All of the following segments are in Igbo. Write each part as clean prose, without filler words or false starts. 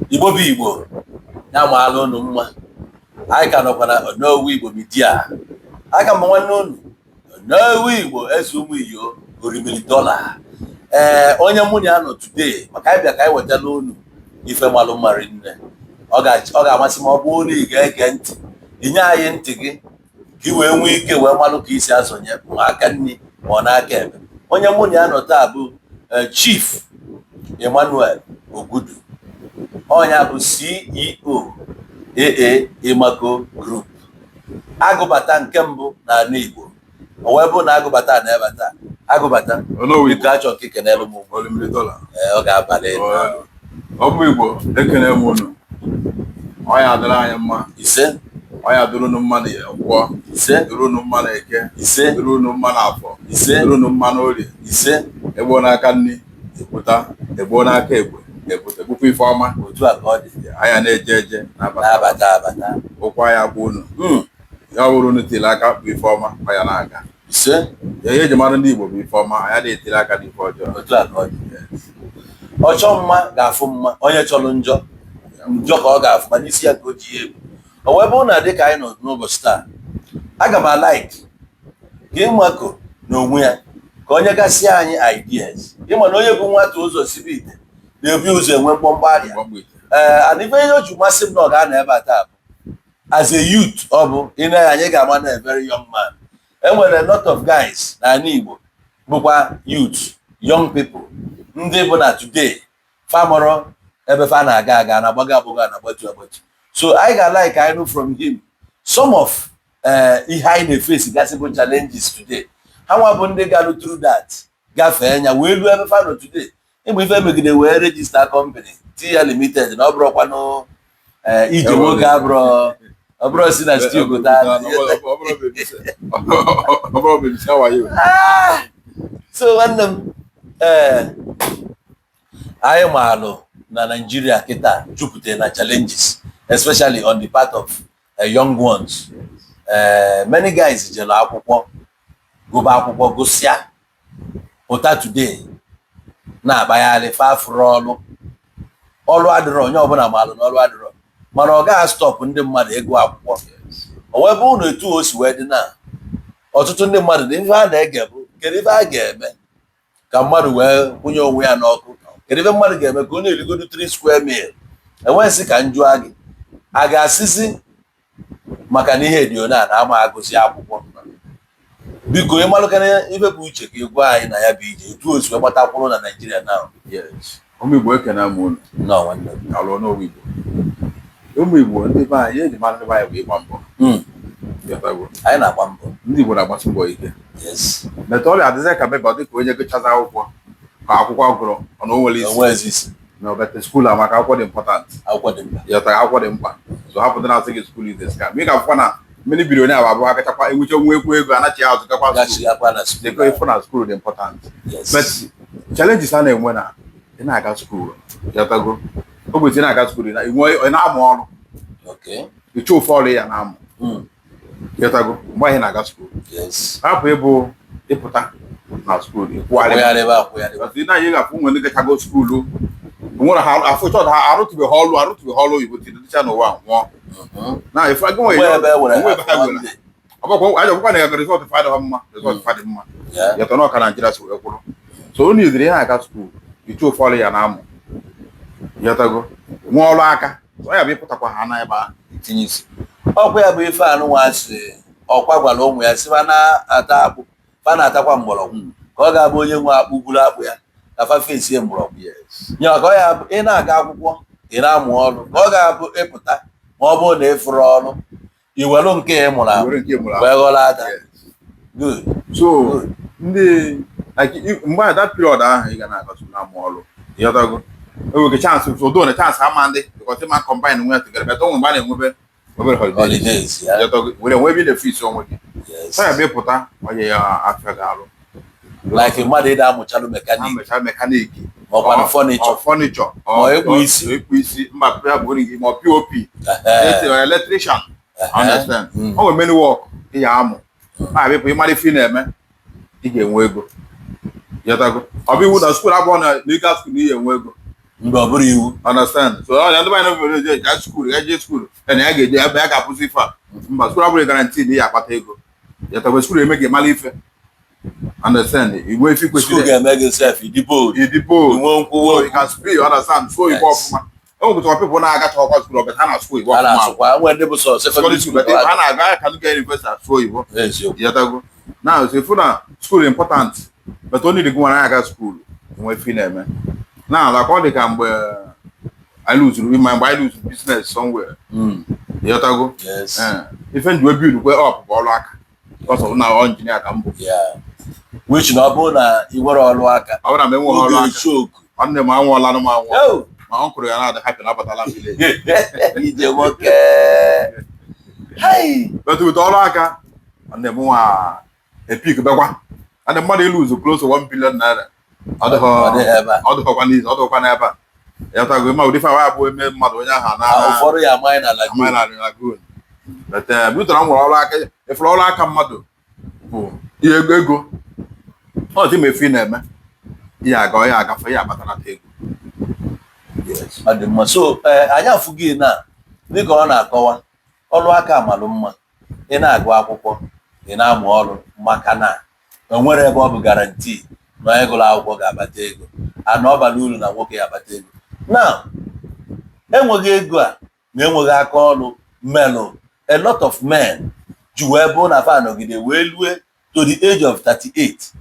Igbo bụ Igbo, ya maala unu mma. Anyị ka nọkwa na Onowu Igbo Media. Aka m nwanne unu Onowu Igbo, eze ụmụ iyo orimiri dọla. Ee, onye mụ na ya nọ today, maka anyị bịa ka anyị wetala unu ife malụ mma rinne. Ọ ga-amasị m ọ bụrụ na ị ga-ege ntị, inye anyị ntị gị ka ị wee nwee ike wee malụ ka isi azọnye ma aka nri ma ọ n'aka ekpe. Onye mụ na ya nọ taa bụ Chief Emmanuel Ogudu. Ọnya bụ CEO AA Imako Group. Agụbata nke mbụ n'ala Igbo. O wee bụ na agụbata na ebe taa. Agụbata. Onowu. Biko, achọ ka ikenelu m ụmụ. Orimiri dọla. Ee, ọ ga-abalị. Ụmụ Igbo, ekene m unu. Ọ ya dịrị anyị mma. Ise. Ọ ya dịrị unu mma na nkwọ. Ise. Dịrị unu mma na eke. Ise. Dịrị unu mma na afọ. Ise. Dịrị unu mma na orie. Ise. Egbuo n'aka nri ebụta, egbuo n'aka ekpe ebute, bụkwa ife ọma. Otu a ka ọ dị. Anya na-eje eje, na-abata. Na-abata abata. Ụkwụ anya gba unu. Ya bụrụ unu tiri aka bụ ife ọma, ọ ya na-aga. Ise. Ya ihe eji mara ndị Igbo bụ ife ọma, anya na-etiri aka n'ife ọjọọ. Otu a ka ọ dị. Ọchọ mma ga-afụ mma, onye chọrọ njọ, njọ ka ọ ga-afụ, ma n'isi ya ka o ji ya ebu. O wee bụrụ na dịka anyị nọ n'ụbọchị taa, aga m a-like ka ịmako n'onwe ya ka onye gasị anyị ideas. Ịma na onye bụ nwata ụzọ sibe ite na-ebu ụzọ enwe mkpọmkpọ arịa. Mgbagbo ite. Ee, and ife ihe o ji masị m na ọ ga-anọ ebe a taa bụ as a youth, ọ bụ ị na anyị ga-ama na a very young man. Enwere a lot of guys n'ala Igbo bụkwa youth, young people, ndị bụ na today famọrọ ebe fa na-aga aga, na-agbago agbago, na-agbatu agbatu. So anyị ga-like anyị nụ from him some of ihe anyị na-efesi gasị bụ challenges today. Ha nwa bụ ndị galụ through that, gafee nya wee luo ebe fa nọ today. Ịgba ife megide wee register company tinye limited na ọ bụrụkwanụ ije nwoke abụrọ ọ bụrụ si na stew gota. Ọ bụrụ bebisi wayo. Ah! So nwanne m, ee, anyị maalụ na Nigeria kịta jupụtara na challenges, especially on the part of young ones. Many guys jere akwụkwọ, gụba akwụkwọ, gụsịa, pụta today na-akpagharị fafụrụ ọrụ. Ọrụ adịrọ, onye ọbụla maalụ na ọrụ adịrọ, mana ọ gaghị stop ndị mmadụ ịgụ akwụkwọ. O wee bụrụ na etu o si wee dị na ọtụtụ ndị mmadụ na ife a na-ege bụ kedu ife a ga-eme ka mmadụ wee kwụnye onwe ya n'ọkụ, kedu ife mmadụ ga-eme ka ọ na-erigodo 3 square meal. Enweghịsị ka m jụọ gị, a ga-asịzi maka na ihe dị one a na-ama agụzi akwụkwọ? Biko, ịmalụkana ife bụ uche gị, gwa anyị na ya bụ ije etu o si wee gbatakwụrụ na Naijiria na. Yes, ụmụ Igbo, ekene m unu. Nnọọ, nwanne m. Alụọ n'owu Igbo, ụmụ Igbo, ndị be anyị, eji mara ndị be anyị bụ ịgba mbọ. Ịghọtago? Anyị na-agba mbọ. Ndị Igbo na-agbasi mbọ ike. Meta ọrịa adịzị ka mebe ọ dị ka onye gụchazi akwụkwọ, ka akwụkwọ gụrụ ọ na o nwere isi. Onwe ezi isi. Na obete school amaka, akwụkwọ dị important. Akwụkwọ dị mkpa. Ịghọtara? Akwụkwọ dị mkpa, so hapụ ndị na-asị gị school is a scam. Ị ga-afụkwa na mmiri billionaire bụ abụọ agachakwa enwecha nwa ekwu ego anachi azụ gakwa school. Gachigakwa na school. Dịka ịfụ na school dị important. But challenges a na-enwe na ị na-aga school, ịghọtago, o kwesịrị ị na-aga school ị na-amụ ọrụ. Ịchọ ofe ọrụ ya na-amụ. Ịghọtago? Mgbe anyị na-aga school, hapụ ịbụ ịpụta na school ịkwụgharị. Akwụgharịba, akwụgharịba. Ị na-anyị ga-afụ nwe ndị gachago school nwere ha afụ chọọ ha arụtụbeghị ọrụ, arụtụbeghị ọrụ oyibo tiri dịcha n'ụwa nwụọ. Na ife gị nwere Nwe ebe e were onwe ebe ha ha were. Ọbụkwa aja ọbụkwa na result fa adịghị mma, result fa dị mma. Yatọ na ọka Naijiria si wee kwụrụ, so onye iziri ihe aga school, iche ofe ọrụ ya na-amụ, yọtago, nwee ọrụ aka, so ya bụ ịpụtakwa ha na ebe ahụ itinye isi. Ọkwa ya bụ ife anụnwa si ọkwa gwara ụmụ ya si fa na-ata akpụ, fa na-atakwa mgbọrọgwụ, ka ọ ga-abụ onye nwe akpụ gwuru akpụ ya ka fa fesie mgbọrọgwụ. Ya ka ọ ya bụ ị na-aga akwụkwọ, ị na-amụ ọrụ, ka ọ ga-abụ ịpụta, ma ọ bụrụ na ị fụrụ ọrụ, i welu nke ị mụrụ amụ were nke mụrụ amụ. Wee ghọrọ ada. Good. So ndị like mgbe a, that period ahụ ị ga na-aga school na-amụ ọrụ, ịghọtago, enwere chance odo na chance ama ndị because ịma combine nwe together, but onwe mgbe a na-enwebe obere holidays. Holidays ya. Ịghọtago, were nwee ebe ị na-efisi onwe gị. So ya bụ ịpụta onye ya afịa ga-alụ. Like mmadụ ịda amụchalụ mechanic. Amecha mechanic. Ma ọkwanụ furniture. Furniture. Ma ịkpụ isi. Ịkpụ isi, mba, ya bụ gị ma POP, electrician, understand? O nwere many work ị ya amụ a bịpụ ịmara ife ị na-eme, ị ga-enwe ego. Ịghọtago? Ọ bụ iwu na school abụọ na ịga school na ị ga-enwe ego. Mgbe ọ bụrụ iwu. Understand? So ọ ndị anyị na eje ga school, ga jee school, na ya ga-eje ebe ya ga-apụzi ife a. Mba, school abụghị guarantee na ya akpata ego. Yatagwe, school eme gị mara ife. Understand? Igwe ife school kwesịrị ga-eme gị sef ịdị bold. Ịdị bold. Inwe nkwuwa. So you can speak, you understand? So Igbo ọfụma. E nwekwara people na-agacha ọkwa school, but ha na-asụ Igbo a ọfụma. Na-asụkwa nwee ndị bụ sọ secondary school, but ha na-aga ka ndị university asụ oyibo. Eziokwu. Yatago. Now, so if na school important, but only the nwa na-aga school enwe ife ị na-eme. Now, like ọ dị ka mgbe anyị lụzuru mgbe anyị lụzuru business somewhere. Yatago. Yes. Eh, ife nji wee build kwe up bụ ọrụ aka. Because of na ọ engineer ka m bụ. Yeah. Which na ọ bụrụ na ị nwere ọrụ aka, Ọ bụrụ na m enweghị ọrụ oge aka, choke. Nwanne m anwụọla m anwụọ. Oh! Ma ọ kwụrụ ya na-adị happy na abatala m village. Ije nwoke. Hai! But with ọrụ aka, nwanne m nwa epik bekwa. And mmadụ ịlụzu close to 1 billion naira. Ọ Ọ dịghị ebe a. Ọ dịghọkwa n'izu, ọ dịghọkwa n'ebe a. Yatago, ma ụdị fa abụ eme mmadụ onye ahụ na Ah, ụfọdụ ya amaghị na lagoon. Amaghị na lagoon. But butara m nwere ọrụ aka, efere ọrụ aka mmadụ bụ ihe ego ego. Ọ dị ma efe ị na-eme. Ihe aga, ihe agafe, ihe akpatanata ego. Yes. Ọ dị mma. So anyị afụghị na dịka ọ na-akọwa, ọrụ aka amalụ mma. Ị na-agụ akwụkwọ, ị na-amụ ọrụ, maka na o nwere ebe ọ bụ guarantee na onye gụrụ akwụkwọ ga-akpata ego, ana ọ bara uru na nwoke ya akpata ego. Na enweghị ego a na enweghị aka ọrụ melụ a lot of men ji wee bụ na fa nọgide wee lue to the age of 38,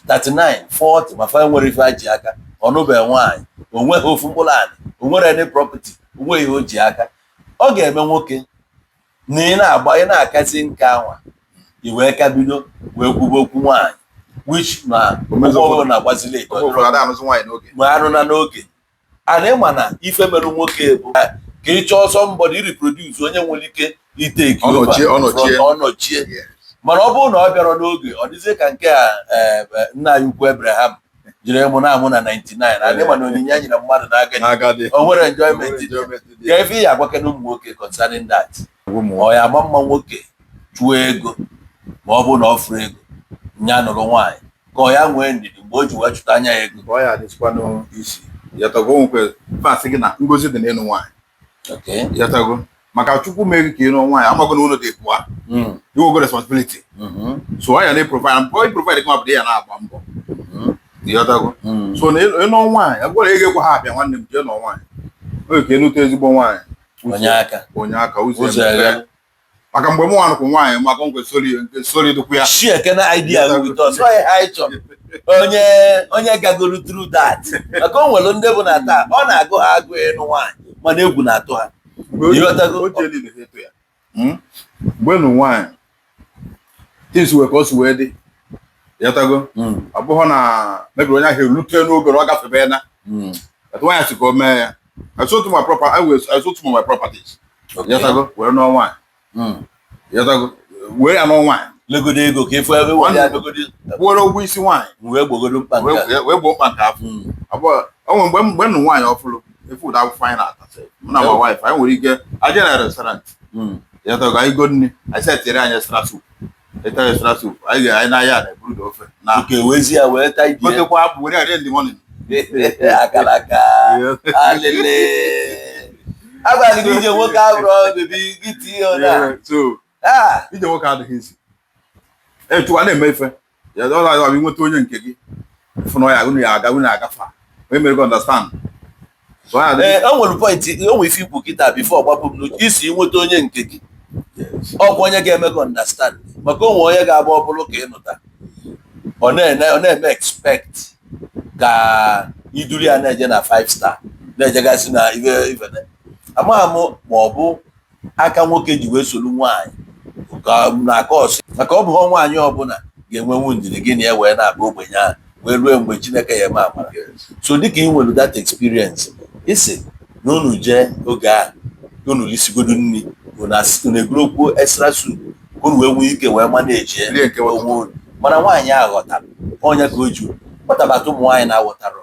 39, 40, ma fa nwere ife ji aka. Ọnụbe nwaanyị, o nweghị ofu mkpụrụ anị, o nwere any property, o nweghị ihe o ji aka. Ọ ga-eme nwoke na ị na-agba, ị na-akazi nka anwa, i wee ka bido wee kwube okwu nwaanyị, which na ụgbọ na-agbazili. Oge ụfọdụ ada anụzi nwaanyị n'oge. Mgbe anụ na n'oge ana ịma na ife merụ nwoke bụ ka ị chọọ somebody reproduce, onye nwere ike iteki Ọnọchie, ọnọchie. ọnọchie. Mana ọ bụrụ na ọ bịara n'oge, ọ dịzie ka nke a nna anyị ukwu Abraham jiri mụ na amụ na 99. Adị ma na onyinye anyị na mmadụ na-agadi N'agadi. O nwere enjoyment dị ka ife ya agwakena ụmụ nwoke concerning that. Ọ ya ama mma nwoke chụọ ego, ma ọ bụrụ na ọ fụrụ ego nya nụrụ nwaanyị, ka ọ ya nwee ndidi mgbe o ji wee chụta anya ya ego? Ọ ya adịsịkwanụ isi. Yatago, nwekwe fasị gị na ngozi dị n'ịnụ nwaanyị. Yatago, maka Chukwu mee gị ka ịnụ nwaanyị, amago na ụlọ dị pụa. Inwego responsibility. So ọ ya na-provide mbọ, ị provide gị ma ya na-agba mbọ. Yatago. So na ịnụ nwaanyị, ọ bụrụ na ego ekwe ha abịa, nwanne m, jee nọ nwaanyị. Oge ka ịnụta ezigbo nwaanyị. Onye aka. Onye aka ụzọ ụzọ emepe. eghe. Maka mgbe m nwa nụkwụ nwaanyị, maka nkwe sori nke sori dịkwu ya. Share kena idea with us. Ọ ihe anyị chọrọ, onye onye gagoro through that, maka o nwere ndị bụ na taa ọ na-agụ ha agụ ịnụ nwaanyị, mana egwu na-atụ ha. Ịghọtago? O ji elu na-eto ya. Mgbe nụ nwaanyị, things wee ka o si wee dị. Yatago. Ọ bụghị na mebiri onye ahụ erute n'oge na ọ gafebe na. But nwaanyị sị ka o mee ya. I sold some of my properties. Yatago, were nụọ nwaanyị. Yatago, were ya nụọ nwaanyị. Legodo ego ka efu ebe were ya megodo. Kwụọrọ ụgwọ isi nwaanyị. Wee gbogodo mkpa nke a. Wee gboo mkpa nke afọ. Ọ bụ onwe mgbe nụ nwaanyị ọfụlụ, efu ụda akwụkwọ anyị na-ata. Mụ na my wife, anyị nwere ike aje na restaurant. Yatago, anyị go nri, anyị setịrị anyị extra soup. Ịta extra soup, anyị ga anyị n'ahịa na-eburu dị ofe. Na Nke wezi ya wee ta ije. gotekwa apụ were ya in the morning. Akara aka alele agwaghị gị ije nwoke abụrụ bebi gị tinye na Yeah, so ah. Ije nwoke adịghị isi. E chụwa na-eme ife. Ya ọ na-abịa nweta onye nke gị. Fụ na ọ ya unu ya aga unu agafa. Onye mere gị understand. So ọ ya adịghị. Ee, o nwere point, o nwere ife ikwu kịta before gbapụ m n'uche isi nweta onye nke gị. Ọkwa onye ga-eme gị understand, maka onwe onye ga-agba ọ bụrụ ka ịnụta, ọ na-eme expect ka iduru ya na-eje na 5 star, na-ejegasị na ife ife. Amaghị m ma ọ bụ aka nwoke ji wee soro nwaanyị ka na aka ọsị, maka ọ bụghị nwaanyị ọbụla ga-enwenwu ndidi gị na ya wee na-abụ ogbenye ahụ wee ruo mgbe Chineke ya eme amara. So dịka ị nwere that experience, isi na unu jee oge ahụ unu lisigodo nri, unu egorokwuo extra soup ka unu wee nwee ike wee manage Rie nke onwe unu. Mana nwaanyị ahụ ghọtara onye ka o ji kpọtabata ụmụ nwaanyị na-aghọtara.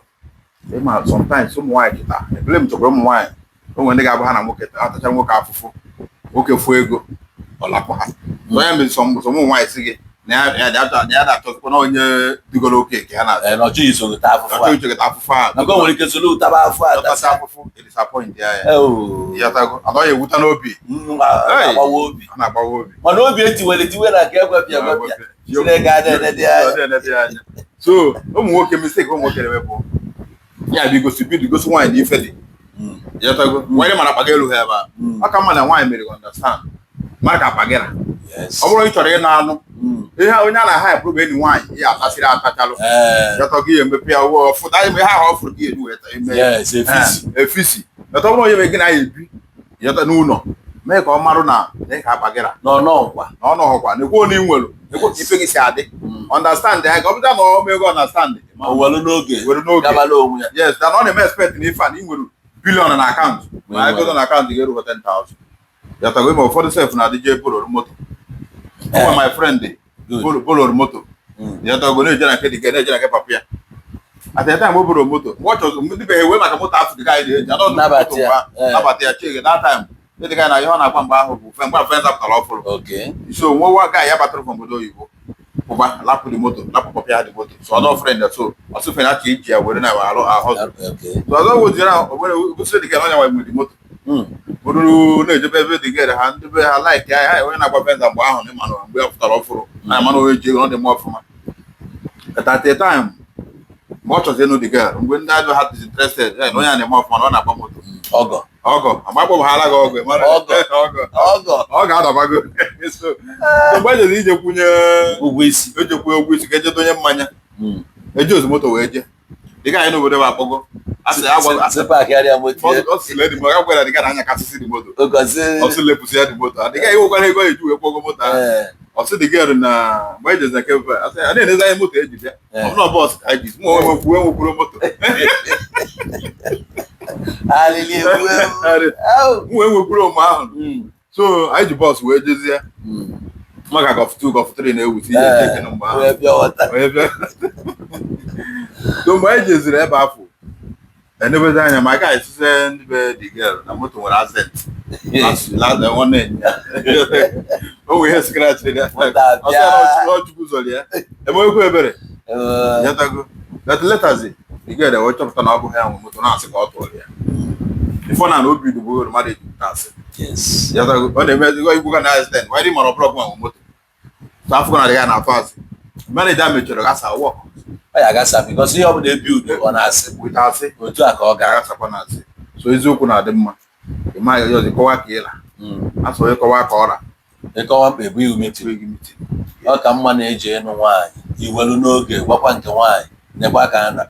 Ịma, sometimes ụmụ nwaanyị kịta ebele m chọkwara ụmụ nwaanyị, o nwere ndị ga-abụ ha na nwoke atacha nwoke afụfụ, nwoke fuo ego, ọ lapụ ha. So onye mezi some ụmụ nwaanyị si gị Na ya na-achọzikwa na onye digoro oke ka ya na-achọ. Ee, na ọ chọghị iso ta afụfụ Achọ a. ichekọta afụfụ a. Maka o nwere ike soro ụtaba afụ a. Tasị afụfụ, disappoint ya. Oh. Ịghọtago? Anaghị ewuta n'obi. Agbawa obi. Ọ na-agbawa obi. Mana obi etiwere etiwe na nke egwepịa egwepịa, Chineke a na-enede anya. Ọ na-enede ya anya. So ụmụ nwoke, mistake ụmụ nwoke na-eme bụ ya bụ igosi bido igosi nwaanyị na ife dị. Ịghọtago? Nwaanyị mara akpa gị elu ha ebe a. Ọ ka mma na nwaanyị mere gị understand, mara ka akpa gị ra. Ọ bụrụ ị chọrọ ịnụ anụ ihe onye a na-aha ebụrụ bụ enyi nwaanyị ya atasịrị atachalụ. Ịghọtago? Ihe emepe ya ụgwọ ọfụta ihe ahụ ọ fụrụ gị elu wee eme. Yes, efisi. Efisi. Ịghọta? Ọ bụrụ onye gị na ya ebi, ịghọta, n'ụlọ, mee ka ọ marụ na na ka akpa gị ra. N'ọnọkwa. Na ọ nọghọkwa na ekwe onye ị nwere, ekwe ka ife gị si adị. Understand ya, ka ọ bụta na ọ mee ego understand. O welu n'oge. Were n'oge. Gabala onwe ya. Yes, na ọ na-eme expect na ife a na ị nwere billion na account, ma ego nọ na account ga-eru 10,000. Yatago? Ime ụfọdụ sef na-adịje borrow moto. Ọ my friend borrow moto. Yatago? Na-eje na nke dike, na-eje na nke papa ya. At the time o borrow moto, mgbe ọ chọrọ ndị be ha ewe maka moto afụ dịka anyị na-eji anọ Nabata ya. Nabata ya chege. That time ndị dịka na ihe ọ na-agba mgbe ahụ bụ fe mgbe Venza pụtara ọfụrụ. So nwa guy ya batara from obodo oyibo pụba, lapụ the moto, lapụ papa ya the moto. So ọdọ friend ya, so ọsụ friend ya ka iji ya were na arụ ahụ. So ọzọ woziri ahụ obere gosiri dịka na onye nwe the moto. Bụrụ na-ejebe ebe dị gere ha, ndị be ha like ya, ha onye na-agba Venza mgbe ahụ na ịmanụ mgbe ya pụtara ọfụrụ na ama na onye ji ego na ọ dị mma ọfụma. But at the time mgbe ọ chọzi ịnụ the girl, mgbe ndị adụ ha disinterested ya na onye a na-eme ọfụma na ọ na-agba moto. Ọgọ. Ọgọ agbakpọbaghala gị ọgọ, ị mara. Ọgọ. Ọgọ. Ọgọ. Ọ ga-adabago. So mgbe ejezi ije kwunye ụgwọ isi. Ejekwunye ụgwọ isi ka eje donye mmanya. Eji ozu moto wee jee dịka anyị n'obodo bụ akpọgo asị agwa. Si paakịarịa moto ya. Ọ sịrị dị moto, agwara dịka na anya kasịsị dị moto. Ụkọsị. Ọ sị lepụsị ya dị moto adịga iwekwara ego eji wee kwọgo moto ahụ. Ọ sị dị gịrụ na mgbe ejezi na kebe asị a na-enezi anyị moto eji bịa. Ọ bụ na bus ka anyị ji mụ onwe nwekwuo enwekwuru moto. Alili egbu ewu. Au. Mụ enwekwuru ụmụ ahụ. So anyị ji bus wee jezie maka Golf 2, Golf 3 na-ewusi ihe eke mgbe ahụ. Wee bịa ghọta. Onye bịa. So mgbe anyị jeziri ebe afọ enebezi anya ma ga esize ndị be the girl na moto nwere accident nwanne enyi ya o nwere ihe scratch ya. Moto abịa. Ọ sị ya na ọ Chukwu zọrọ ya emewekwa ebere. Yatago? But laterzi the girl wee chọpụta na ọ bụghị ya nwe moto, na-asị ka ọ tụrụ ya ifo na obi dugbo mmadụ ejupụta asị. Yatago? Ọ na-eme ezigbo igwu na accident why dị mara ọbụla nwe moto. So afọ na adịghị na-atụ asị manager mechara gasa work. Ọ ya agasa because ihe ọ bụla ebi udo ọ na-asị. With asị. Otu a ka ọ gara. Ga-agasakwa na asị. So eziokwu na-adị mma. Ị maghị onye ọzọ kọwa ka ịla asị onye kọwa ka ọra. Ịkọwa mkpa ebu iwu meeting. Gị meeting. Ọ ka mma na-eji ịnụ nwaanyị iwelu n'oge gwakwa nke nwaanyị nekwa ka a na